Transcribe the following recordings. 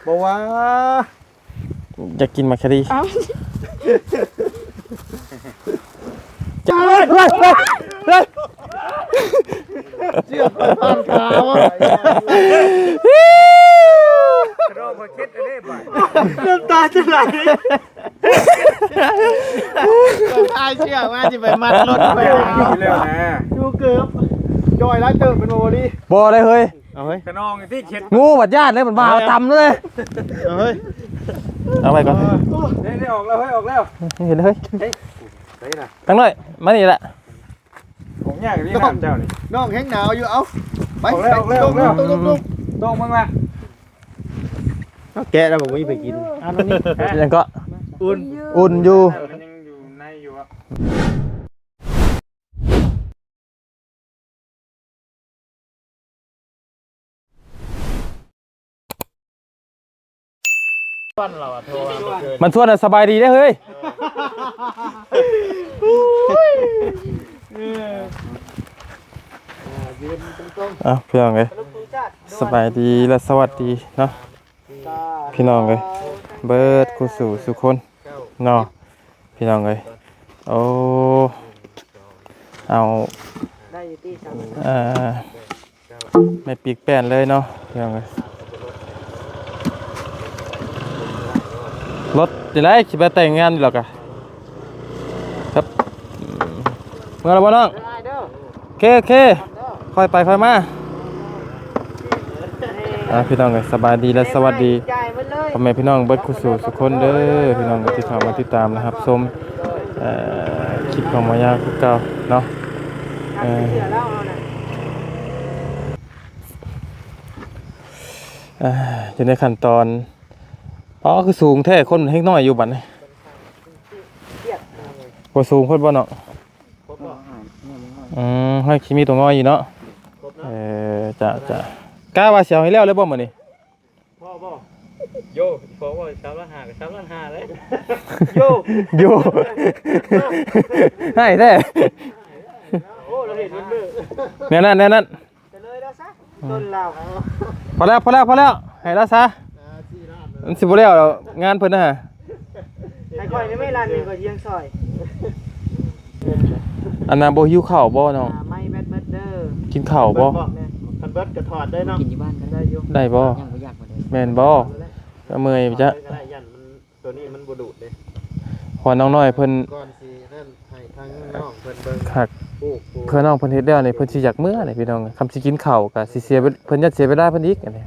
ບໍ່ວ່າ ຢາກກິນໝາກແຄດີ. ເອົ້າ ເຮີ້ຍ ເຮີ້ຍ ເຮີ້ຍ ເຮີ້ຍ ເຊືອກມັນຜ່ານຂາວ່ະ. ນ້ຳຕາຈະໄຫຼ. ເອົາເຊືອກມາ ຊິໄປມັດລົດໄປ. ຢູ່ແລ້ວນະ ຢູ່ເກີບ ຈ່ອຍຫຼາຍເຕີບ ເປັນບໍ່ດີ. ບໍ່ໄດ້ເຮີ້ຍ. ເອົາເຮີ້ຍ ຂະນອງທີ່ເຮັດ ງູບັດຢ້ານເລີຍ ມັນມາເອົາຕຳເລີຍ. ເອົາເຮີ້ຍ ເອົາໄວ້ກ່ອນ. ເອີ ໄດ້ ໄດ້ອອກແລ້ວເຮີ້ຍ ອອກແລ້ວ. ເຫັນເຮີ້ຍ ເຮີ້ຍນະ ທາງນ້ອຍ ມານີ້ລະ. ຂອງຍາກນີ້ ນ້ອງ ນ້ຳເຈົ້ານີ້ ນ້ອງແຮງໜາວຢູ່. ເອົາ ໄປ ອອກແລ້ວ ອອກແລ້ວ ອອກແລ້ວ. ຕ້ອງເບິ່ງລະ ເອົາແກະແລ້ວບໍ່ມີໃຜກິນ. ອັນນີ້ ເປັນຫຍັງເກາະ? ອຸ່ນ ອຸ່ນຢູ່ ມັນຍັງຢູ່ໃນຢູ່. ມັນຊວນ ສະບາຍດີເດ້ເຮີ້ຍ. ເອົ້າ ພີ່ນ້ອງເອີຍ ສະບາຍດີ ແລະ ສະຫວັດດີເນາະ ພີ່ນ້ອງເອີຍ ເບິດຄູ່ສູ່ສູ່ຄົນເນາະ ພີ່ນ້ອງເອີຍ. ໂອ້ ເອົາ ໄດ້ຢູ່ຕິ ເອີ ແມ່ປີກແປ້ນເລີຍເນາະ ພີ່ນ້ອງເອີຍ. ລົດຈັ່ງໃດ ຊິໄປແຕ່ງງານຢູ່ແລ້ວກະ ຄັບ ເມືອແລ້ວບໍ່ນ້ອງ? ໂອເຄ ໂອເຄ ຄ່ອຍໄປຄ່ອຍມາ. ອ່າ ພີ່ນ້ອງເອີຍ ສະບາຍດີ ແລະ ສະຫວັດດີ ພໍ່ແມ່ພີ່ນ້ອງເບິດຄູ່ສູ່ສູ່ຄົນເດີ ພີ່ນ້ອງທີ່ເຂົ້າມາຕິດຕາມ ແລະ ຮັບຊົມ ເອີ ຄລິບຂອງໝໍຍາວຄືເກົ່າເນາະ. ເອີ ເອີ ຢູ່ໃນຂັ້ນຕອນ ອໍ ຄືສູງແທ້ ຄົນແຮງນ້ອຍຢູ່ບັດນີ້ ບໍ່ສູງໂພດບໍ່ເນາະ? ອືມ ໃຫ້ຂີ້ມີຕົວງອຍຢູ່ເນາະ. ເອີ ຈະ ຈະ ກະວ່າຊິເອົາໃຫ້ແລ້ວເລີຍບໍ່ມື້ນີ້? ພໍບໍ່? ໂຢ ພໍບໍ່? ສາມລ້ານຫ້າ ກໍສາມລ້ານຫ້າເລີຍ. ໂຢ ໂຢ ໃຫ້ແທ້. ໂອ້ ລາວເຫັນມັນເດີ ແນວນັ້ນ ແນວນັ້ນ. ເສຍເລີຍລາວຊະ ອືມ ຕົ້ນລາວ. ພໍແລ້ວ ພໍແລ້ວ ພໍແລ້ວ ໃຫ້ລາວຊະ. ມັນຊິບໍ່ແລ້ວດອກງານເພິ່ນນະ. ໃຫ້ຂ້ອຍໄດ້ໄໝ ລ້ານໜຶ່ງ ຂ້ອຍຊິຍັງຊ່ອຍ. ອັນນ່າ ບໍ່ຫິວເຂົ້າບໍ່ນ້ອງ? ອ່າ ໄມ້ແບັດເບິດເດີ. ກິນເຂົ້າບໍ່? ຄັນເບິດກໍຖອດໄດ້ເນາະ. ກິນຢູ່ບ້ານກໍໄດ້ຢູ່. ໄດ້ບໍ່? ຍັງບໍ່ຢາກບໍ່ໄດ້. ແມ່ນບໍ່? ກໍເມື່ອຍໄປຈ້ະ. ກໍໄດ້ ຢ້ານມັນ ຕົວນີ້ມັນບໍ່ດູດເດ້ ເພາະວ່ານ້ອງນ້ອຍເພິ່ນ ກ່ອນຊິນັ້ນ ໃຫ້ທາງນ້ອງເພິ່ນເບິ່ງ ຄັກ ປູກ ປູກ ເພື່ອນ້ອງເພິ່ນເຮັດແລ້ວນີ້ ເພິ່ນຊິຢາກເມືອນີ້ພີ່ນ້ອງ. ຄຳຊິກິນເຂົ້າກໍຊິເສຍເວ ເພິ່ນຢ້ານເສຍເວລາເພິ່ນອີກ ອັນນີ້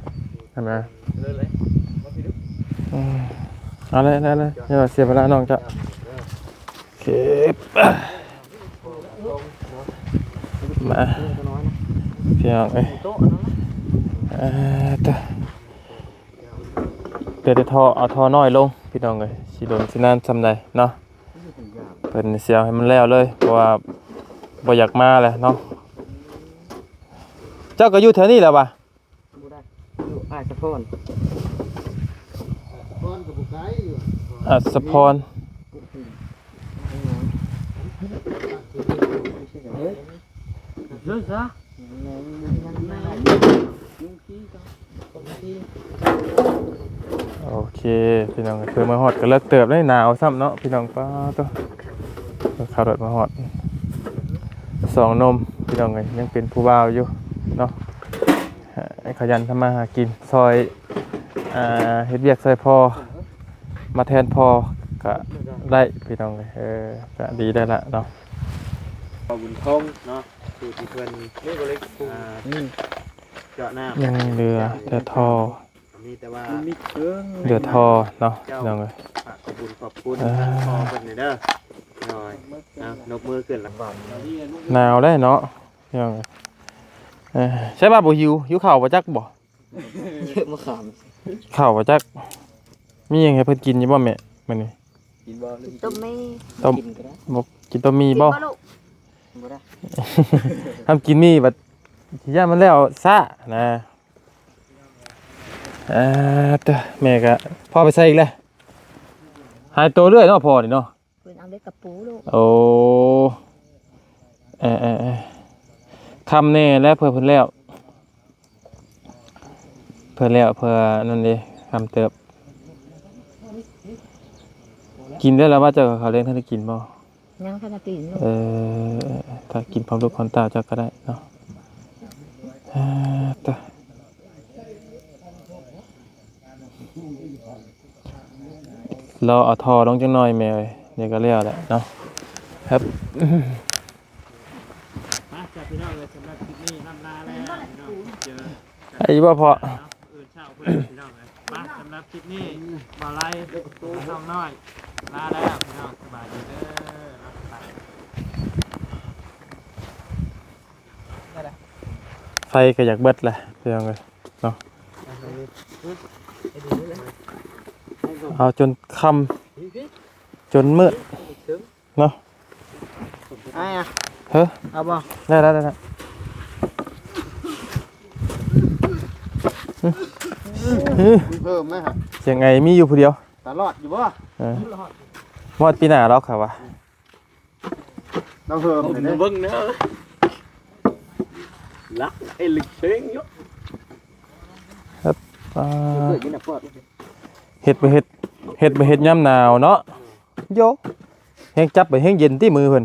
ຫັ້ນນະ. ເລີຍ ອືມ ເອົາເລີຍ ເອົາເລີຍ ຢ່າເສຍເວລານ້ອງເຈົ້າ. ໂອເຄ ມາ ພີ່ນ້ອງເອີຍ ເອີ ຕະ ເດີດເທາະ ເອົາເທາະນ້ອຍລົງ ພີ່ນ້ອງເອີຍ ຊິດົນຊິນານສ່ຳໃດເນາະ. ເພິ່ນຊິເອົາໃຫ້ມັນແລ້ວເລີຍ ເພາະວ່າບໍ່ຢາກມາແລ້ວເນາະ. ເຈົ້າກໍຢູ່ແຖວນີ້ແຫຼະຫວາ? ບໍ່ໄດ້ ຢູ່ອາດສະພອນ. ອາດສະພອນ ເອີ ເດີນຊະ. ໂອເຄ ພີ່ນ້ອງ ຄືມາຮອດກໍເລິກເຕີບເດ້ ໜາວຊ້ຳເນາະ ພີ່ນ້ອງ. ປ້າໂຕ ເຂົາລົດມາຮອດ ສອງໜຸ່ມ ພີ່ນ້ອງເອີຍ ຍັງເປັນຜູ້ບ່າວຢູ່ເນາະ. ໃຫ້ຂະຫຍັນທຳມາຫາກິນ ຊ່ອຍ ອ່າ ເຮັດວຽກຊ່ອຍພໍ່ ມາແທນພໍ່ກະໄດ້ ພີ່ນ້ອງເອີຍ ເອີ ກະດີໄດ້ລະເນາະ. ພໍ່ບຸນຄົງເນາະ ຜູ້ທີ່ເພິ່ນ ນີ້ບໍ່ເລັກ ອ່າ ອືມ ເຈາະນ້ຳ ຍັງເຫຼືອແຕ່ທໍ່ ມີແຕ່ວ່າ ມັນມີເຄື່ອງ ເຫຼືອທໍ່ເນາະ ເຈົ້າ ພີ່ນ້ອງເອີຍ ຂອບຄຸນ ຂອບຄຸນ ເອີ ທາງພໍ່ເພິ່ນນີ້ເດີ ໂດຍ ເອົາ ນົບມືຂຶ້ນລະ ໜາວໄດ໋ເນາະ ພີ່ນ້ອງເອີຍ. ເອີ ໃຊ່ວ່າບໍ່ຫິວ ຫິວເຂົ້າບໍ່ຈັກບໍ່? ມະຂາມ ເຂົ້າບໍ່ຈັກ ມີຫຍັງໃຫ້ເພິ່ນກິນຢູ່ບໍ່ແມ່ ມື້ນີ້? ກິນບໍ່? ກິນຕົ້ມໝີ່ ຕົ້ມ ກິນກໍໄດ້ ບໍ່ກິນຕົ້ມໝີ່ບໍ່? ກິນບໍ່ລູກ? ບໍ່ໄດ້ ຫ້າມກິນໝີ່ບັດ ຢ້ານມັນແລ້ວຊ້ານະ. ອ່າ ເຕີ ແມ່ກໍ ພໍ່ໄປໃສອີກແລ້ວ? ຫາຍໂຕເລື້ອຍເນາະ ພໍ່ນີ້ເນາະ. ເພິ່ນເອົາເຫຼັກກະປູລູກ. ໂອ້ ເອີໆໆ ຄ່ຳແນ່ແລ້ວ ເພື່ອເພິ່ນແລ້ວ ເພື່ອແລ້ວ ເພື່ອນັ້ນເດ້ ຄ່ຳເຕີບ. ກິນໄດ້ແລ້ວວ່າ ເຈົ້າເຂົ້າແລງທັນໄດ້ກິນບໍ່? ຍັງທັນໄດ້ກິນຢູ່. ເອີ ຖ້າກິນພ້ອມລູກພ້ອມເຕົ້າເຈົ້າກໍໄດ້ເນາະ. ເອີ ຕະ ລໍເອົາທໍ່ລົງຈັກໜ່ອຍແມ່ເອີຍ ດຽວກໍແລ້ວແຫຼະເນາະ. ຄັບ ມາຈ້າພີ່ນ້ອງເອີຍ ສຳລັບຄລິບນີ້ລ່ຳລາແລ້ວພີ່ນ້ອງ ເຈີກັນ ໄດ້ຢູ່ບໍ່ພໍ່? ມື້ອື່ນເຊົ້າພຸ້ນພີ່ນ້ອງເອີຍ. ມາ ສຳລັບຄລິບນີ້ ບ່າວໄລ ນ້ອງນ້ອຍ ລາແລ້ວພີ່ນ້ອງ ສະບາຍດີເດີ. ໄຟກໍຢາກເບິດແຫຼະພີ່ນ້ອງເອີຍເນາະ. ເອົາຈົນຄ່ຳ ຈົນມືດເນາະ. ອ້າຍ ເຮີ ເອົາບໍ່? ໄດ້ແລ້ວ ໄດ້ແລ້ວ. ອື ມີເພີ່ມໄໝ? ສຽງໄອມີຢູ່ຜູ້ດຽວ. ຕາຫຼອດຢູ່ບໍ່? ເອີ ຮອດປີໜ້າດອກ ຂ້ອຍວ່າ. ເຮົາເພີ່ມໃຫ້ເດ້ ເບິ່ງເດີ ລັກໄອ້ລິກເຊງຢູ່. ເຮັດ ອ່າ ເຮັດບໍ່ເຮັດ ເຮັດບໍ່ເຮັດຍາມໜາວເນາະ. ໂຢ ແຮງຈັບໄປແຮງເຢັນຕິມືເພິ່ນ.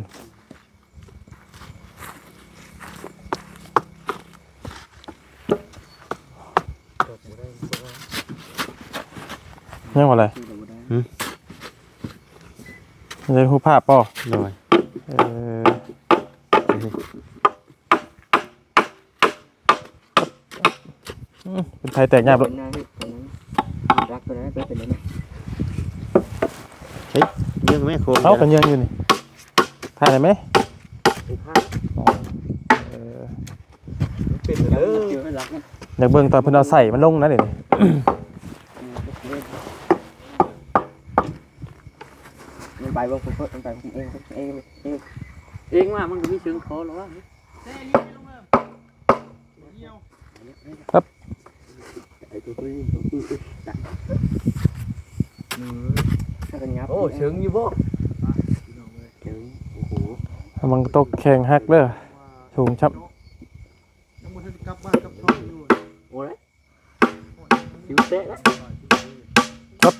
ຍັງບໍ່ໄດ້ ຫື ເຮັດຮູບພາບບໍ່? ໂດຍ ເອີ ອືມ ເປັນໄຜແຕກຍາບໂລດ. ເປັນນາເຮັດ ເປັນນາ ລັກເປັນນາ ເປັນນາ. ເຮີຍ ເຍື່ອງແມ່ໂຄງ ເອົາ ກໍເຍື່ອງຢູ່ນີ້ ຖ່າຍໄດ້ໄໝ? ເອີ ເປັນເດີ ຢາກເບິ່ງຕອນເພິ່ນເອົາໃສ່ມັນລົງນະນີ້. ມັນໄປບໍ່ ເພິ່ນ ເພິ່ນໄປເອງ ເອງ ເອງ ເອງວ່າມັນກໍມີເຊີງຂໍແລ້ວວ່າ. ຄັບ ໂອ້ ເຊີງຢູ່ບໍ່? ໂອ້ໂຫ ລະວັງຕົກແຂ້ງຫັກເດີ ສູງຊ້ຳ. ຍັງບໍ່ທັນໄດ້ກັບບ້ານກັບຊ່ອງຢູ່ ໂອ້ຍ ຊິວແຕະແລ້ວ. ຄັບ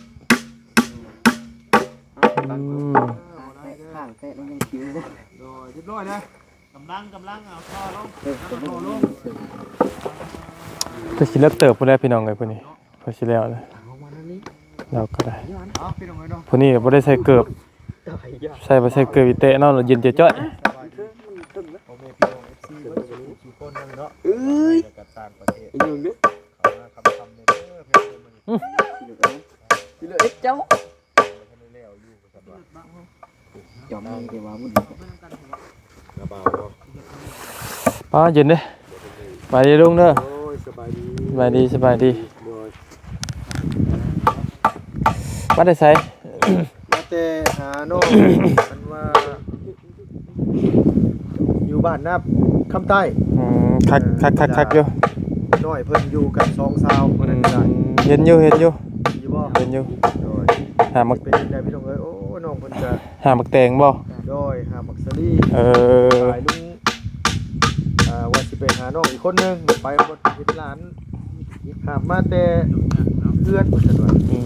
ອືມ ຂ້າງແຕະມັນຍັງຊິວ. ໂດຍ ຮຽບຮ້ອຍນະ. ກຳລັງ ກຳລັງເອົາທໍ່ລົງ ເອີ ຕໍ່ລົງ ຄືຊິເລິກເຕີບພຸ້ນແຫຼະພີ່ນ້ອງເອີຍ. ຜູ້ນີ້ເພິ່ນຊິແລ້ວແລ້ວ ເຮົາກໍໄດ້ ເອົາພີ່ນ້ອງເອີຍເນາະ. ຜູ້ນີ້ບໍ່ໄດ້ໃສ່ເກີບ ໃສ່ບໍ່ໃສ່ເກີບອີແຕະເນາະ ເຢັນຈ້ອຍໆ. ພໍ່ແມ່ພີ່ນ້ອງເອັຟຊີເບິດສູ່ຄົນເນາະ ເອີຍ ແລ້ວກໍຕ່າງປະເທດ ເຂົ້າມາຄ່ຳໆເດີ ອືມ ເຈົ້າ ຈອມນີ້ແຕ່ວ່າບຸນ ລະບາວບໍ່ ປ້າ ເຢັນເດ້. ສະບາຍດີລຸງເດີ. ໂອ້ຍ ສະບາຍດີ ສະບາຍດີ ສະບາຍດີ. ໂດຍ ມາແຕ່ໃສ? ມາແຕ່ຫານ້ອງ ເພິ່ນວ່າຢູ່ບ້ານນາຄຳໃຕ້. ອືມ ຄັກ ເອີ ຄັກ ຄັກ ຄັກຢູ່ ນ້ອຍເພິ່ນຢູ່ກັນສອງສາວ ອືມ ເພິ່ນນັ້ນກໍໄດ້. ເຫັນຢູ່ ເຫັນຢູ່ ຢູ່ບໍ່? ເຫັນຢູ່. ໂດຍ ຫາໝາກ ເປັນຈັ່ງໃດພີ່ນ້ອງເອີຍ? ໂອ້ ນ້ອງເພິ່ນກໍ ຫາໝາກແຕງບໍ່? ໂດຍ ຫາໝາກສາລີ. ເອີ ສາຍລຸງ ອ່າ ວ່າຊິໄປຫານ້ອງອີກຄົນໜຶ່ງ ໄປບໍ່ເຫັນຫຼານ ຫາບມາແຕ່ເຮືອນ ເພິ່ນວ່າ. ອື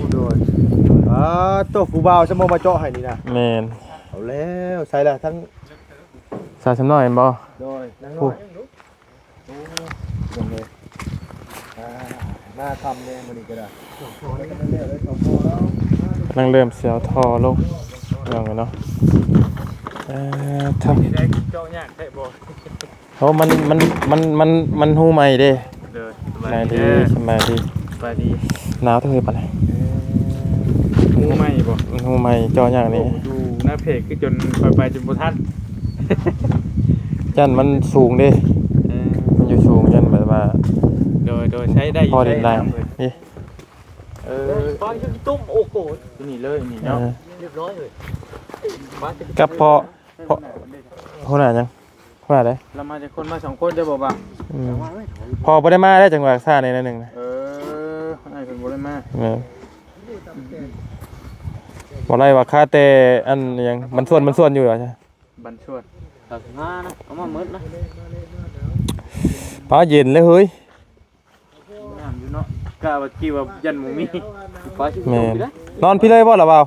ມ ໂດຍ ອ່າ ໂຕ ຜູ້ບ່າວຊະບໍ່ມາເຈາະໃຫ້ນີ້ນະ. ແມ່ນ ເອົາແລ້ວ ໃສ່ລະ ທັງສາວຊຳນ້ອຍແມ່ນບໍ່? ໂດຍ ນາງນ້ອຍ. ໂອ້ ເບິ່ງເລີຍ ອ່າ ມາຄ່ຳແດ່ມື້ນີ້ກໍໄດ້ ກຳລັງເລີ່ມຊິເອົາທໍ່ລົງ ພີ່ນ້ອງເນາະ. ເອີ ຖ້າຊິໄດ້ເຈາະຍາກແທ້ບໍ່? ໂອ້ ມັນ ມັນ ມັນ ມັນ ມັນຮູໃໝ່ເດ້. ໂດຍ ສະບາຍດີ ສະບາຍດີ ສະບາຍດີ. ໜາວເຖິງປານໃດ? ເອີ ຮູໃໝ່ບໍ່? ມັນຮູໃໝ່ ເຈາະຍາກນີ້. ໂອ້ ຢູ່ໜ້າເພກຄືຈົນຂ້ອຍໄປຈົນບໍ່ທັນ ຢ້ານມັນສູງເດ້. ເອີ ມັນຢູ່ສູງ ຢ້ານແບບວ່າ ໂດຍ ໂດຍ ໃຊ້ໄດ້ຢູ່ ພໍເດັນໄດ້. ນີ້ ເອີ ປານຄືຕົ້ມ ໂອ້ໂຫ ຕົວນີ້ເລີຍນີ້ເນາະ. ເອີ ຮຽບຮ້ອຍເລີຍ ກັບພໍ່ ພໍ່ ຫົວໜ້າຫຍັງ? ວ່າໄດ໋ ລະມາຈັກຄົນ? ມາສອງຄົນ ເຈົ້າບໍ່ວ່າ. ອືມ ພໍ່ບໍ່ໄດ້ມາແລ້ວ ຈັ່ງວ່າຊ້າແດ່ໜ້ອຍໜຶ່ງນະ. ເອີ ອ້າຍເພິ່ນບໍ່ໄດ້ມາ. ເອີ ບໍ່ໄດ້ວ່າຄາແຕ່ອັນຫຍັງ ບັນຊວນ ບັນຊວນຢູ່ວ່າ. ບັນຊວນ ສາມສິບຫ້ານະ ເອົາມາໝົດນະ. ຟ້າເຢັນເລີຍເຮີ້ຍ. ງາມຢູ່ເນາະ ກະວ່າຄິດວ່າຢ້ານບໍ່ມີ ໄປຊິ ແມ່ນ ນອນພີ້ເລີຍບໍ່ລະບ່າວ?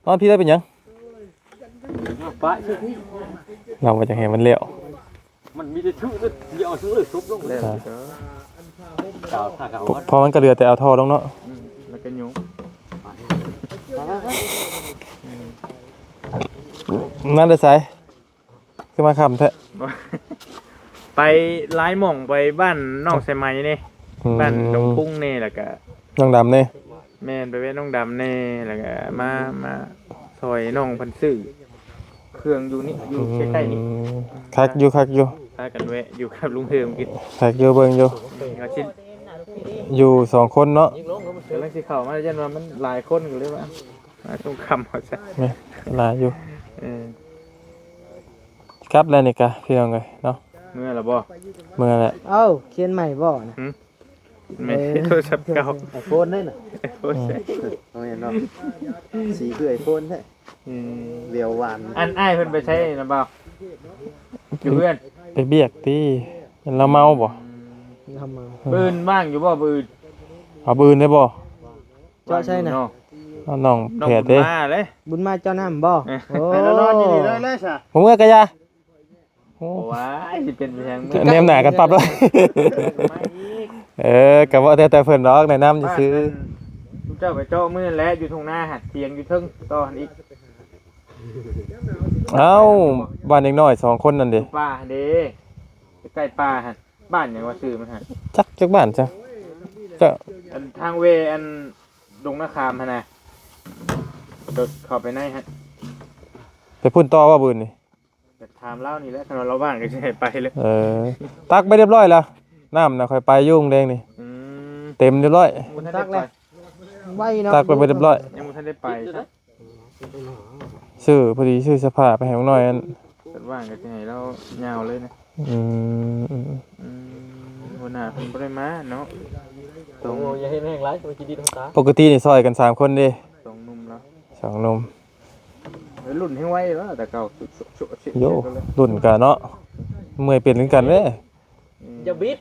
ນອນພີ້ເລີຍເປັນຫຍັງ? ປະຊິ ລາວວ່າຈະໃຫ້ມັນແລ້ວ ມັນມີແຕ່ຖືກ ຢ່າເອົາເຊິ່ງເລີຍ ສົບລົງ ແລ້ວ ອ່າ ກາວຖ້າກາວ ເພາະ ເພາະມັນກໍເຫຼືອແຕ່ເອົາທໍ່ລົງເນາະ ອືມ ແລ້ວກໍໂຍກ ນັ້ນໄດ້ໃສ ຄືມາຄ່ຳແທ້? ໄປຫຼາຍໝ່ອງ ໄປບ້ານນ້ອງສາຍໄໝນີ້ ອືມ ບ້ານດົງປຸ້ງນີ້ ແລ້ວກະນ້ອງດຳນີ້ ແມ່ນ ໄປແວ່ນ້ອງດຳແດ່ ແລ້ວກະມາ ມາຊ່ອຍນ້ອງເພິ່ນຊື້ເຄື່ອງຢູ່ນີ້ ຢູ່ໃກ້ໆນີ້ ອືມ ຄັກຢູ່ ຄັກຢູ່ ພາກັນແວະຢູ່ກັບລຸງເຮີມກິນ ຄັກຢູ່ ເບິ່ງຢູ່ ວ່າຊິ ຢູ່ສອງຄົນເນາະ ກຳລັງຊິເຂົ້າມາ ຢ້ານວ່າມັນຫຼາຍຄົນ ກໍເລີຍວ່າມາຊ່ວງຄ່ຳເອົາຊະ ແມ່ນ ຫຼາຍຢູ່ ເອີ ກັບແລ້ວນີ້ກະ ພີ່ນ້ອງເອີຍເນາະ ເມືອລະບໍ່? ເມືອແລ້ວ ເອົ້າ ຂຽນໃໝ່ບໍ່ນະ? ຫື? ແມ່ນ ເອີ ໂທລະສັບເກົ່າ ໄອໂຟນເດ້ນະ ໄອໂຟນ ອືມ ບໍ່ແມ່ນເນາະ ສີຄືໄອໂຟນແທ້ ອືມ ວຽວວານ ອັນອ້າຍເພິ່ນໄປໃສນະບ່າວ? ຢູ່ເຮືອນ ໄປວຽກຕິ ລາວເມົາບໍ່? ອືມ ລາວເມົາ ມື້ອື່ນວ່າງຢູ່ບໍ່? ມື້ອື່ນ ເອົາມື້ອື່ນໄດ້ບໍ່? ເຈາະໃສນະ? ເອົານ້ອງແພດເດ້ ບຸນມາເດ້ ບຸນມາເຈົ້ານຳບໍ່? ເອີ ໂອ້ ໃຫ້ລາວນອນຢູ່ນີ້ເລີຍ ເລີຍຊະ ບໍ່ເມືອກະຢ່າ ໂອ້ ວ້າຍ ຊິເປັນໄປຫຍັງ ແນມໜ້າກັນປັບເລີຍ ເອີ ກະເວົ້າແຕ່ ແຕ່ເພິ່ນດອກ ແນະນຳຊື່ໆ ເຈົ້າໄປເຈາະມື້ນັ້ນແຫຼະ ຢູ່ທົ່ງນາຫັ້ນ ຖຽງຢູ່ເທິງຕໍ່ຫັ້ນອີກ ເອົ້າ ບ້ານເດັກນ້ອຍສອງຄົນນັ້ນເດ້ ຢູ່ປ່າຫັ້ນເດ້ ໃກ້ໆປ່າຫັ້ນ ບ້ານຫຍັງວ່າຊື່ມັນຫັ້ນ ຈັກ ຈັກບ້ານຈ້ະ ເຈົ້າ ອັນທາງເວ ອັນດົງນາຄາມຫັ້ນນະ ໂດດເຂົ້າໄປໃນຫັ້ນ ໄປພຸ້ນຕໍ່ວ່າບຶດນີ້ ໄປຖາມລາວນີ້ແຫຼະ ຄັນວ່າລາວວ່າງກໍຊິໃຫ້ໄປເລີຍ ເອີ ຕັກໄປຮຽບຮ້ອຍແລ້ວ ນ້ຳນະ ຂ້ອຍໄປຢູ່ມື້ແລງນີ້ ອືມ ເຕັມຮຽບຮ້ອຍ ຍັງບໍ່ທັນໄດ້ໄປ ຕັກແລ້ວ ໄວເນາະ ຕັກໄປເບິດຮຽບຮ້ອຍ ຍັງບໍ່ທັນໄດ້ໄປຊະ ຊື້ ພໍດີຊື້ເສື້ອຜ້າໄປໃຫ້ນ້ອງນ້ອຍ ອັນ ຄັນວ່າງກໍຊິໃຫ້ລາວຍາວເລີຍນະ ອືມ ອືມ ອືມ ຫົວໜ້າເພິ່ນບໍ່ໄດ້ມາເນາະ ຕ້ອງ ໂອ້ ຢ່າເຮັດແຮງຫຼາຍ ມັນຊິດິດຫົວຕາ ປົກກະຕິນີ້ຊ່ອຍກັນສາມຄົນເດ້ ສອງໜຸ່ມລະ ສອງໜຸ່ມ ລຸ້ນແຮງໄວເນາະ ແຕ່ເກົ່າ ໂຢ ລຸ້ນກະເນາະ ເມື່ອຍເປັນຄືກັນເດ້ ອືມ ຢ່າບິດ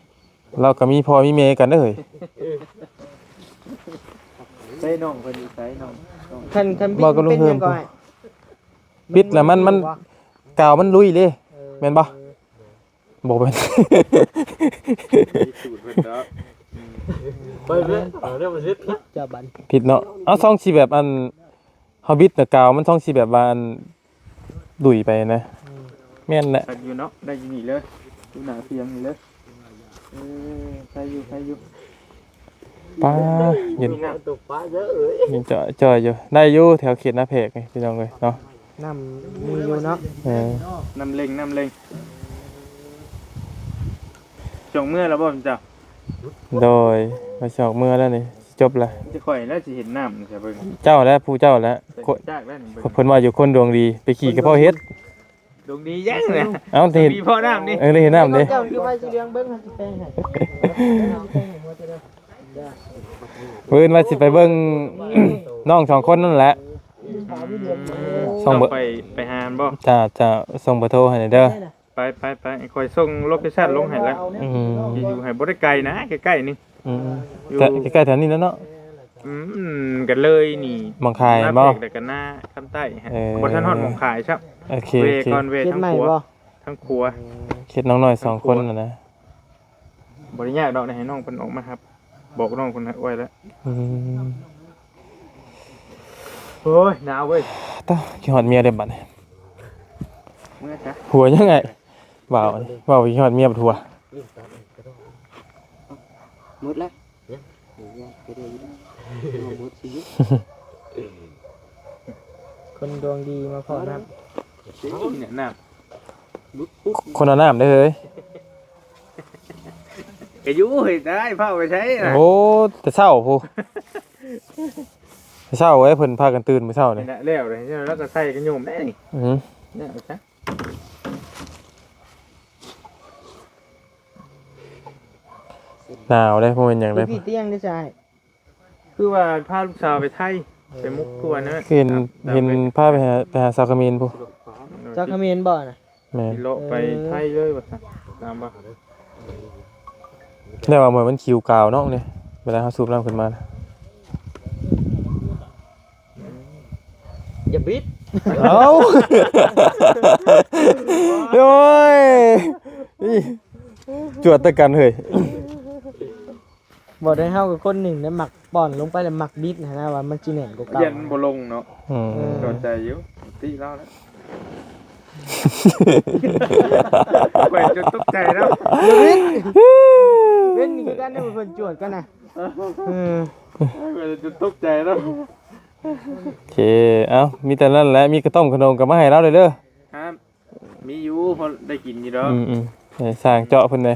ລາວກໍມີພໍ່ມີແມ່ກັນເດີເຮີ້ຍ ໃສ່ນ້ອງເພິ່ນຢູ່ໃສນ້ອງ ຄັນ ຄັນບິດ ເວົ້າກັບລຸງເຮີມ ເປັນຫຍັງກໍ ບິດລະມັນ ມັນ ກາວມັນລຸຍເດ້ ເອີ ແມ່ນບໍ່? ບໍ່ແມ່ນ ມີສູດເພິ່ນເນາະ ອືມ ໄປເວີຍ ເອົາແນວມັນເຮັດຜິດ ຈະບັນ ຜິດເນາະ ເອົາ ຊ່ອງຊິແບບ ອັນ ເຮົາບິດນະ ກາວມັນຊ່ອງຊິແບບວ່າ ອັນ ດຸຍໄປນະ ອືມ ແມ່ນແຫຼະ ໄດ້ຢູ່ເນາະ ໄດ້ຢູ່ນີ້ເລີຍ ຢູ່ໜ້າພຽງນີ້ເລີຍ ເອີ ໄດ້ຢູ່ ໄດ້ຢູ່ ປ້າ ເຢັນ ເຢັນຈ່ອຍໆຢູ່ ໄດ້ຢູ່ແຖວເຂດນາແພກນີ້ ພີ່ນ້ອງເອີຍເນາະ ນ້ຳມີຢູ່ເນາະ ເອີ ນ້ຳເລັງ ນ້ຳເລັງ ຈອງເມືອແລ້ວບໍ່ເຈົ້າ? ໂດຍ ຂ້ອຍຊິອອກເມືອແລ້ວນີ້ ຊິຈົບລະ ຈະຂ້ອຍແລ້ວຊິເຫັນນ້ຳ ເຈົ້າແຫຼະ ຜູ້ເຈົ້າແຫຼະ ຈາກແລ້ວນີ້ ເພິ່ນວ່າຢູ່ຄົນດວງດີ ໄປຂີ່ກະເພົາະເຫັດ ດວງດີຫຍັງນະ ເອົ້າ ໄດ້ເຫັນ ມີເພາະນ້ຳນີ້ ເອີ ໄດ້ເຫັນນ້ຳເດ້ ເຈົ້າຄືວ່າຊິເລື່ອງເບິ່ງ ເຮົາຊິແປງໃຫ້ ມື້ອື່ນວ່າຊິໄປເບິ່ງ ນ້ອງສອງຄົນນັ້ນແຫຼະ ອືມ ສົ່ງເບີ ເຈົ້າໄປ ໄປຫາມັນບໍ່? ເຈົ້າ ເຈົ້າ ສົ່ງເບີໂທໃຫ້ແດ່ເດີ ໄປ ໄປ ໄປ ຂ້ອຍສົ່ງໂລເຄຊັນລົງໃຫ້ແລ້ວ ອືມ ທີ່ຢູ່ໃຫ້ ບໍ່ໄດ້ໄກນະ ໃກ້ໆນີ້ ອືມ ຢູ່ ແຖວ ໃກ້ໆແຖວນີ້ແຫຼະເນາະ ອືມ ກໍເລີຍນີ້ ໝ່ອງຂາຍບໍ່? ນາແພກ ແລ້ວກໍນາຄຳໃຕ້ ເອີ ບໍ່ທັນຮອດໝ່ອງຂາຍຊ້ຳ ໂອເຄ ແວ່ ໂອເຄ ກ່ອນ ແວ່ທາງຂວາ ເຂດໃໝ່ບໍ່? ທາງຂວາ ເຂດນ້ອງນ້ອຍສອງຄົນຫັ້ນນະ ບໍ່ໄດ້ຍາກດອກ ໃຫ້ນ້ອງເພິ່ນອອກມາຮັບ ບອກນ້ອງເພິ່ນໄວ້ແລ້ວ ອືມ ໂອ້ຍ ໜາວເວີຍ ຕາ ຄິດຮອດເມຍເດ້ບັດນີ້ ເມື່ອຊະ ຫົວຍັງໄງ ບ່າວ ບ່າວ ຄິດຮອດເມຍບັດຫົວ ໝົດແລ້ວ ໝົດຊິຢູ່ ຄົນດວງດີມາພໍ້ນຳ ນີ້ແຫຼະນ້ຳ ຄົນເອົານ້ຳເດ້ເຮີ້ຍ ກະຢູ່ເຮີ້ຍ ໄດ້ພາໄປໃສນະ ໂອ້ ແຕ່ເຊົ້າພຸ້ນ ແຕ່ເຊົ້າເວີຍ ເພິ່ນພາກັນຕື່ນມື້ເຊົ້ານີ້ ນີ້ແຫຼະ ແລ້ວເລີຍ ແລ້ວກໍໃສ່ກັນໂຍມໄດ້ນີ້ ອືມ ແລ້ວຊະ ໜາວເດ້ ບໍ່ແມ່ນຫຍັງເດ້ ຢູ່ພີ້ຕຽງເດ້ຊາຍ ຄືວ່າພາລູກສາວໄປໄທ ໄປມຸກຕົວະນະ ເຫັນ ເຫັນພາໄປຫາ ໄປຫາສາວຂະເໝນພຸ້ນ ສາວຂະເໝນບໍ່ນະ ແມ່ນ ຊິເລາະໄປໄທເລີຍວ່າຊັ້ນ ຕາມວ່າ ແຕ່ວ່າເໝືອນມັນຂິວກາວເນາະນີ້ ວລາເຮົາສູບນ້ຳຂຶ້ນມານະ. ຢ່າບິດ. ເອົ້າ ໂອ້ຍ ນີ້ ຈວດແຕ່ກັນເຮີ້ຍ. ບໍ່ໄດ້ ເຮົາກໍຄົນໜຶ່ງໄດ້ມັກ ປ້ອນລົງໄປແລ້ວມັກບິດຫັ້ນນະ ວ່າມັນຊິແໜ້ນກວ່າເກົ່າ ຢ້ານບໍ່ລົງເນາະ. ອືມ ເຂົ້າໃຈຢູ່ ຕິລາວແລ້ວ. ຂ້ອຍຈົນຕົກໃຈແລ້ວ ເວັນ ເວັນນີ້ຄືກັນເດ້ ເພິ່ນຈວດກັນນະ. ເອີ ຂ້ອຍຈົນຕົກໃຈແລ້ວ. ໂອເຄ ເອົ້າ ມີແຕ່ນັ້ນແຫຼະ ມີກະຕ້ອມຂະໜົມກໍມາໃຫ້ລາວເດີ້. ມີຢູ່ ພໍໄດ້ກິນຢູ່ດອກ. ອືມໆ ໃຫ້ຊ່າງເຈາະເພິ່ນແດ່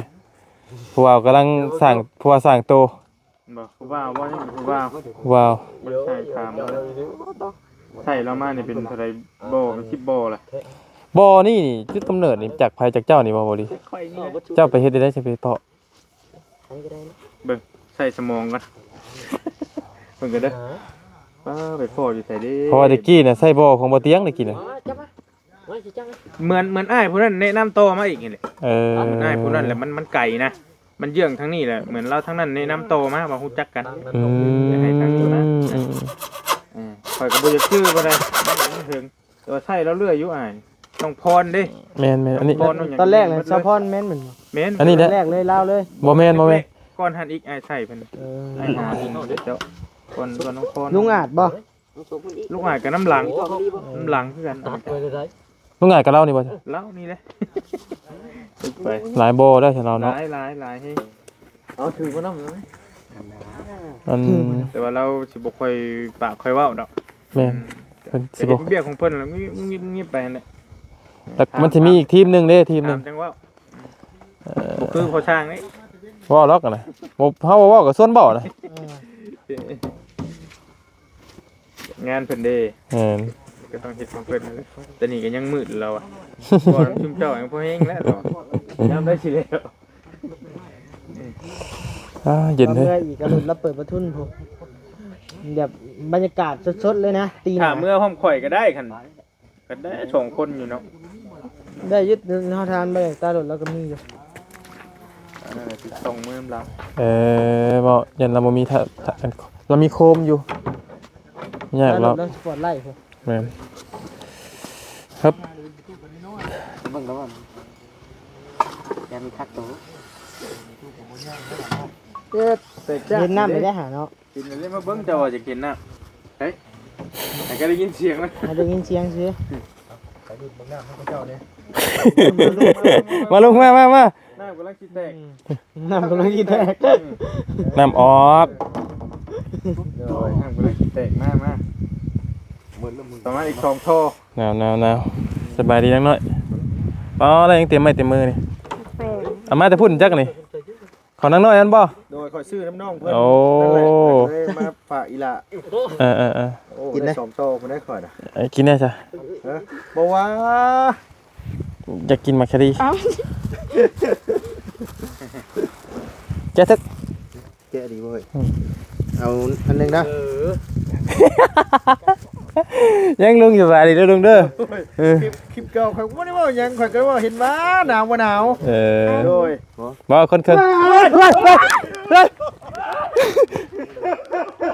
ຜູ້ບ່າວກຳລັງສ້າງ ຜູ້ບ່າວສ້າງໂຕ. ບໍ່ ຜູ້ບ່າວບໍ່ ຍັງເປັນຜູ້ບ່າວ ຜູ້ບ່າວ ບໍ່ໄດ້ສ້າງຄາມ. ໃຊ້ລາວມານີ້ເປັນເທົ່າໃດບໍ່ ເປັນສິບບໍ່ລະ. ບໍ່ ນີ້ ນີ້ ຈຸດກຳເນີດນີ້ຈາກໃຜ ຈາກເຈົ້ານີ້ບໍ່ ບໍ່ດີ? ຂ້ອຍນີ້ແຫຼະ. ເຈົ້າໄປເຮັດໄດ້ໃດ ຈະໄປເພາະ ເບິ່ງ ໃສ່ສະໝອງກ່ອນ ເບິ່ງກັນເດີ້. ປ້າ ໄປພໍ້ຢູ່ໃສເດ້? ເພາະວ່າແຕ່ກີ້ນະ ໃສ່ບໍ່ຂອງບໍ່ຕຽງແຕ່ກີ້ນະ. ເໝືອນ ເໝືອນອ້າຍຜູ້ນັ້ນແນະນຳຕໍ່ມາອີກນີ້ແຫຼະ. ເອີ ອ້າຍຜູ້ນັ້ນແຫຼະ ມັນ ມັນໄກນະ ມັນເຍືອງທາງນີ້ແຫຼະ ເໝືອນລາວທາງນັ້ນແນະນຳຕໍ່ມາວ່າຮູ້ຈັກກັນ. ອືມ ຢາກໃຫ້ທາງນີ້ມາ. ອືມ ເອີ ຂ້ອຍກໍບໍ່ຢາກຈື່ປານໃດ ມັນເຖິງ ແຕ່ວ່າໃຊ້ລາວເລື້ອຍຢູ່ອ້າຍ ນ້ອງພອນເດ້. ແມ່ນໆ ອັນນີ້ ນ້ອງພອນ ນ້ອງຫຍັງ ຕອນແລກນະ ສາວພອນແມ່ນ ແມ່ນບໍ່? ແມ່ນ ອັນນີ້ແຫຼະ ຕອນແລກເລີຍລາວເລີຍ. ບໍ່ແມ່ນ ບໍ່ແມ່ນ ກ່ອນຫັ້ນອີກອ້າຍໃຊ້ເພິ່ນ. ເອີ ອ້າຍຫາເຈົ້າ ກ່ອນ ກ່ອນນ້ອງພອນ ລຸງອາດບໍ່? ລຸງອາດກໍນຳຫຼັງ ນຳຫຼັງຄືກັນ. ລຸງອາດກັບລາວນີ້ບໍ່? ລາວນີ້ແຫຼະ ໄປ ຫຼາຍບໍ່ໄດ້ຊະລາວເນາະ. ຫຼາຍ ຫຼາຍ ຫຼາຍແຮງ. ເອົາຖືມານຳເລີຍ ອັນ ແຕ່ວ່າລາວຊິບໍ່ຄ່ອຍປາກຄ່ອຍເວົ້າດອກ. ແມ່ນ ເພິ່ນຊິບໍ່ ເຮັດວຽກຂອງເພິ່ນລະງຶບໆໄປຫັ້ນແຫຼະ. ແລ້ວມັນຊິມີອີກທີມໜຶ່ງເດ້ ທີມໜຶ່ງ ຕາມຈັງເວົ້າ. ເອີ ບໍ່ຄືພໍ່ຊ່າງນີ້ ເວົ້າລັອກນະ ບໍ່ ເຮົາບໍ່ເວົ້າກໍຊວນເວົ້ານະ. ເອີ ງານເພິ່ນເດ້. ແມ່ນ ກໍຕ້ອງເຮັດຂອງເພິ່ນນັ້ນແຫຼະ. ແຕ່ນີ້ກໍຍັງມືດແລ້ວອະ ບໍ່ນຳຊຸມເຈົ້າຍັງພໍແຮງແລ້ວ ຍາມໃດຊິແລ້ວ. ອ່າ ເຢັນເຮີ້ຍ ເມື່ອອີກກໍລົດລະເປີດປະທຸນພຸ້ນ ແບບບັນຍາກາດສົດໆເລີຍນະ ຕີໜ້າ ຖ້າເມື່ອພ້ອມຂ້ອຍກໍໄດ້ ຄັນ ກໍໄດ້ສອງຄົນຢູ່ເນາະ. ໄດ້ຢູ່ ເຮົາທານໄປຕາລົດລາວກໍມີຢູ່. ອັນນັ້ນແຫຼະ ຊິຕ້ອງເມືອນຳລາວ. ເອີ ເວົ້າຢ້ານລາວບໍ່ມີ ລາວມີໂຄມຢູ່ ຍາກແລ້ວ ສະປອດໄລພຸ້ນ. ແມ່ນ ຮຶບ ເບິ່ງແລ້ວວ່າແກມີຄັກໂຕ ເຮັດແຕ່ຈາກ ເຫັນນ້ຳໄດ້ຫາເນາະ. ກິນແລ້ວມາເບິ່ງ ເຈົ້າວ່າຈະກິນນ້ຳ ເຮີ້ຍ ໃຫ້ກໍໄດ້ຍິນສຽງມັນ ໃຫ້ໄດ້ຍິນສຽງຊື່. ມາລຸກ ມາ ມາ ມາ ນ້ຳກຳລັງຊິແຕກ ອືມ ນ້ຳກຳລັງຊິແຕກ ອືມ ນ້ຳອອກ ໂດຍ ນ້ຳກຳລັງຊິແຕກ ມາ ມາ ປະມານອີກສອງທໍ່. ໜາວໆໆ ສະບາຍດີນາງນ້ອຍ. ອໍ ແລ້ວຍັງເຕັມໄມ້ເຕັມມືນີ້ ເອົາມາແຕ່ພຸ້ນຈັກນີ້. ຂອງນາງນ້ອຍນັ້ນບໍ່? ໂດຍ ຂ້ອຍຊື້ນຳນ້ອງເພິ່ນ. ໂອ້ ນັ້ນແຫຼະ ກໍເລີຍມາຝາກອີ່ຫຼ້າ. ເອີໆໆ ໂອ້ ກິນໄດ້ສອງຕໍ່ພຸ້ນໄດ໋ຂ້ອຍນະ. ເອີ ກິນແດ່ຊະ. ຮະ ບໍ່ວ່າ ຢາກກິນໝາກຄະດີ. ເອົ້າ ແກະເຖິກ ແກະດີບໍ່ເຮີ້ຍ? ອືມ ເອົາອັນໜຶ່ງນະ. ເອີ ຍັງລຸງຢູ່ບາດນີ້ເດີລຸງເດີ. ໂອ້ຍ ເອີ ຄລິບ ຄລິບເກົ່າ ຂ້ອຍບໍ່ໄດ້ເວົ້າຫຍັງ ຂ້ອຍກໍເວົ້າເຫັນວ່າໜາວບໍ່ໜາວ. ເອີ ໂດຍ ບໍ່ຄົນເຄິ່ງ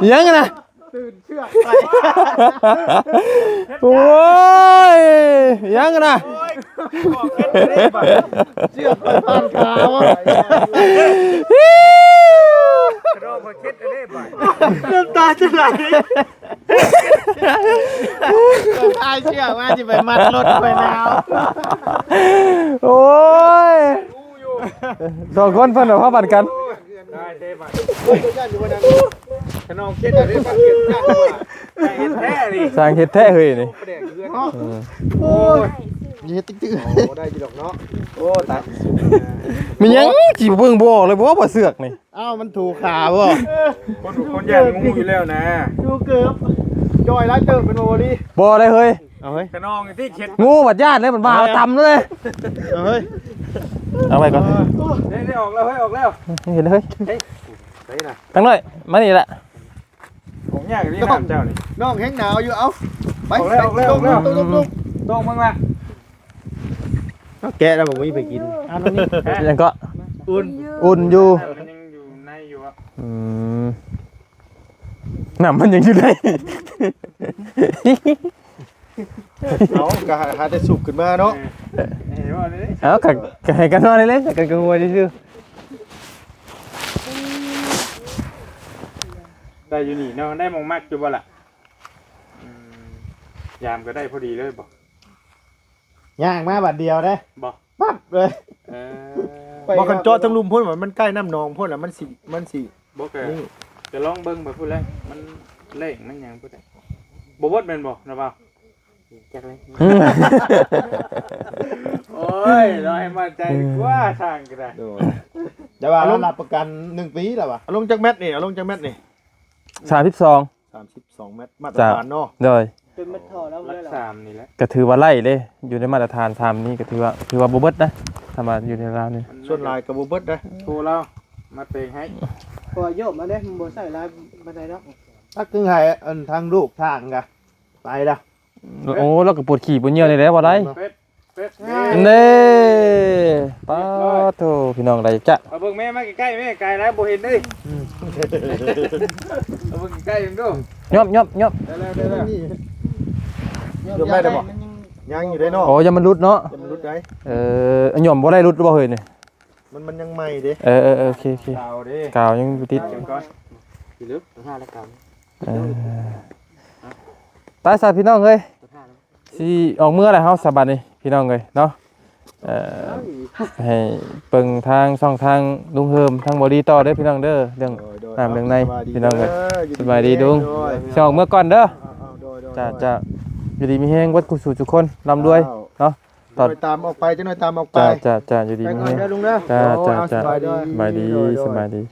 ຫຍັງນະ? ຕື່ນເຊືອກໄປ ໂອ້ຍ ຫຍັງນະ? ໂອ້ຍ ເຊືອກໄປຜ່ານຂາວ່າ ກະດອງຂ້ອຍເຄັດເດ້ບາດ ນ້ຳຕາຈະໄຫຼ ຕາຍເຊືອກມາຊິໄປມັດລົດຂ້ອຍແລ້ວ. ໂອ້ຍ ສອງຄົນເພິ່ນເອົາພາບັດກັນ ໄດ້ເດ້ບັດ ໂອ້ຍ ຢ້ານຢູ່ວ່ານັ້ນ ຂະນອງເຄັດເດ້ບັດ ເຄັດໜັກວ່າ ສ້າງເຮັດແທ້ນີ້ ສ້າງເຮັດແທ້ເຮີ້ຍນີ້ ປະແດກເຮືອນ ອືມ ໂອ້ຍ ເຮັດຕິກໆ ໂອ້ ໄດ້ຢູ່ດອກເນາະ ໂອ້ ຕາຍ ແມ່ນຫຍັງຊິເບິ່ງບໍ່ອອກເລີຍບໍ່ ບໍ່ເຊືອກນີ້ ອ້າວ ມັນຖູຂາບໍ່? ເອີ ຄົນ ຄົນຢ້ານງູຢູ່ແລ້ວນະ ດູເກີບ ຈ່ອຍຫຼາຍເຕີບແມ່ນບໍ່ ບໍ່ດີ? ບໍ່ໄດ້ເຮີ້ຍ ເອົາເຮີ້ຍ ຂະນອງທີ່ເຄັດ ງູບັດຢ້ານເລີຍ ມັນມາເອົາຕຳເລີຍ ເອົາເຮີ້ຍ ເອົາໄວ້ກ່ອນ ເອີ ໄດ້ ໄດ້ອອກແລ້ວເຮີ້ຍ ອອກແລ້ວ ເຫັນເຮີ້ຍ ເຮີ້ຍ ໄປນະ ທາງນ້ອຍ ມານີ້ລະ ຂອງຍາກນີ້ນ້ຳເຈົ້ານີ້ ນ້ອງແຮງໜາວຢູ່ ເອົາ ໄປ ອອກແລ້ວ ອອກແລ້ວ ຕົກ ຕົກ ຕົກ ຕົກ ຕົກ ເບິ່ງລະ ເອົາແກະແລ້ວບໍ່ມີໃຜກິນ ອັນນີ້ ເປັນຫຍັງເກາະ? ອຸ່ນ ອຸ່ນຢູ່ ມັນຍັງຢູ່ໃນຢູ່ອະ ອືມ ນ້ຳມັນຍັງຢູ່ໃນ ເອົາ ກໍຫາ ຫາແຕ່ສູບຂຶ້ນມາເນາະ. ເອີ ເອີ ວ່າເລີຍ ເອົາ ກໍ ກໍໃຫ້ກັນນອນເລີຍ ກັນກໍຫົວຊື່ໆ. ໄດ້ຢູ່ນີ້ເນາະ ໄດ້ໝ່ອງມັກຢູ່ບໍ່ລະ? ອືມ ຍາມກໍໄດ້ພໍດີເລີຍບໍ່? ຍ່າງມາບາດດຽວເດ້ ບໍ່? ປັບເລີຍ. ເອີ ບໍ່ ຄັນເຈາະທາງລຸ່ມພຸ້ນ ມັນໃກ້ນ້ຳໜອງພຸ້ນລະ ມັນຊິ ມັນຊິ ບໍ່ ກະ ນີ້ ກະລອງເບິ່ງໄປພຸ້ນແຫຼະ ມັນແລ້ງມັນຫຍັງພຸ້ນແຫຼະ. ບໍ່ເບິດແມ່ນບໍ່ ນະບ່າວ? ຈັກເລີຍ ໂອ້ຍ ລອໃຫ້ໝັ້ນໃຈດີກວ່າ ເອີ ຊ່າງກໍໄດ້. ໂດຍ ແຕ່ວ່າ ເອົາລົງ ລະຮັບປະກັນໜຶ່ງປີລະວ່າ. ເອົາລົງຈັກແມັດນີ້? ເອົາລົງຈັກແມັດນີ້? ສາມສິບສອງ ສາມສິບສອງແມັດ ມາດຕະຖານເນາະ. ໂດຍ ຈົນມັນທໍ່ແລ້ວ ຫຼັກສາມນີ້ແຫຼະ ກະຖືວ່າໄລ່ເດ້ ຢູ່ໃນມາດຕະຖານສາມນີ້ ກະຖືວ່າ ຖືວ່າບໍ່ເບິດນະ ຖ້າວ່າຢູ່ໃນລາວນີ້. ສ່ວນຫຼາຍກະບໍ່ເບິດເດ້ ໂທລາວມາແປງໃຫ້ ເພາະວ່າໂຍມອັນເດ້ ມັນບໍ່ໃຊ້ຫຼາຍປານໃດດອກ. ຕັກກຶງໃຫ້ອັນທາງລູກທາງກະໄປລະ. ໂອ້ ລາວກະປວດຂີ້ປວດຍ່ຽວນີ້ແຫຼະ ບໍ່ໄດ້. ເປັດ ເປັດ ເດ້ ປາໂທ ພີ່ນ້ອງ ໄດ້ຈັກ ມາເບິ່ງແມ່ ມາໃກ້ໆແມ່ ໄກຫຼາຍບໍ່ເຫັນເດ້. ອືມ ມາເບິ່ງໃກ້ໆເບິ່ງດູ ຍອບໆໆ ໄດ້ແລ້ວ ໄດ້ແລ້ວ. ຍົກໄດ້ແລ້ວບໍ່? ຍັງຢູ່ເດ້ເນາະ. ໂອ້ ຢ້ານມັນຫຼຸດເນາະ ຢ້ານມັນຫຼຸດໄດ໋. ເອີ ຫຍ້ອມບໍ່ໄດ້ຫຼຸດບໍ່ເຮີ້ຍນີ້? ມັນ ມັນຍັງໃໝ່ເດ້. ເອີໆໆ ໂອເຄໆ ກາວເດ້ ກາວຍັງບໍ່ຕິດ ກາວກ່ອນ ຊິເລີກ ໂຕຫ້າແລ້ວກາວ ເອີ ໄປຊະພີ່ນ້ອງເອີຍ ໂຕຫ້າແລ້ວ ຊິອອກເມືອແລ້ວເຮົາສະບັດນີ້ພີ່ນ້ອງເອີຍເນາະ. ເອີ ໃຫ້ເບິ່ງທາງຊ່ອງທາງລຸງເຮີມ ທາງບໍ່ດີຕໍ່ເດີພີ່ນ້ອງເດີ ເລື່ອງ ໂດຍ ໂດຍ ນ້ຳເລື່ອງໃນ ເອົາ ພີ່ນ້ອງເອີຍ. ສະບາຍດີ ສະບາຍດີລຸງ ເດີ ຊິອອກເມືອກ່ອນເດີ. ເອົາ ເອົາ ໂດຍ ໂດຍ ເຈົ້າ ເຈົ້າ ຢູ່ດີມີແຮງເບິດຄູ່ສູ່ທຸກຄົນ ລ່ຳລວຍ ເຈົ້າ ເນາະ. ຕອນ ຈັກໜ້ອຍຕາມອອກໄປ ຈັກໜ້ອຍຕາມອອກໄປ ເຈົ້າ ເຈົ້າ ເຈົ້າ ຢູ່ດີມີແຮງ ໄປກ່ອນເດີລຸງເດີ. ເຈົ້າ ໂອ້ ເຈົ້າ ເອົາ ເຈົ້າ ສະບາຍດີ ສະບາຍດີ ໂດຍ ໂດຍ ສະບາຍດີ.